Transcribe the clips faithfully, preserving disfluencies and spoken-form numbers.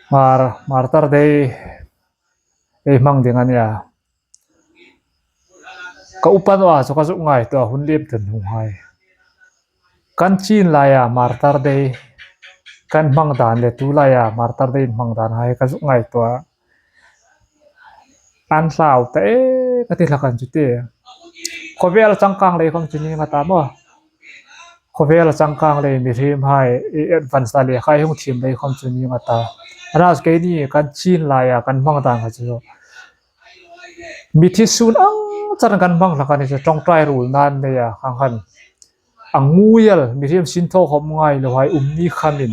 Mar, Martyr Day ei hmang ding a nia. Ka upa naw a chu ka zuk ngaituo a, hun liem ten hung hai. Kan chin laia Martyr Day kan hmang dan le tu laia Martyr Day hmang dan hai ka zuk ngaituo a. An hlau ta e ka ti hlak an chu te. Khawvel changkang lei khom chu ni nga ta maw. Khawvel changkang lei mihriem hai ei advance ta le khai hung thiem lei khom chu ni nga ta. Ana chu keini kan chin laia kan hmang dan kha chu. Mithi sun ang char kan hmang hlak a ni chu ṭawngṭai ruol nan neia khang khan. A nguial mihriem sinthaw khom ngai lo hai um ni khamin.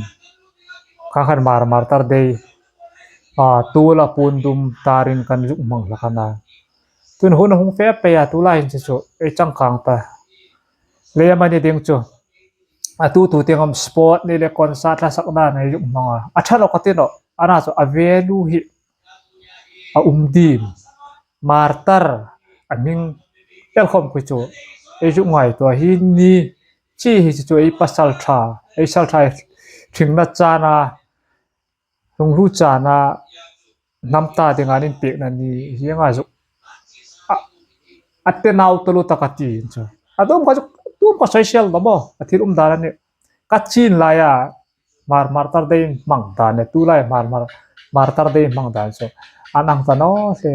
Khang khan Mar, Martyr Day. A, tuola puon dum tarin kan zuk hmang hlak a na. Tun hun hung fe pei a tu lai hin chu chu ei changkang ta. Lei amani ding chu. A tu tu tieng am sport ni le concert hla sak dan ei zuk hmang a. A ṭha lo ka ti naw. Ana chu a value hi a um dim. Martyr a hming el khom khui chu ei zuk ngaituo hi ni chi hi chu ei pasal ṭha, ei sal ṭha hringna chana, hung hlu chana, hnam ta dinga inpekna ni hi nga zuk a, a te nau tolu taka ti chu. A dum ka zuk, dum ka social lo maw, a thil um dan a ni. Ka chin laia Mar, Martyr Day hmang dan le tu lai Mar, Mar, Martyr Day hmang dan chu. An ang ta naw hle.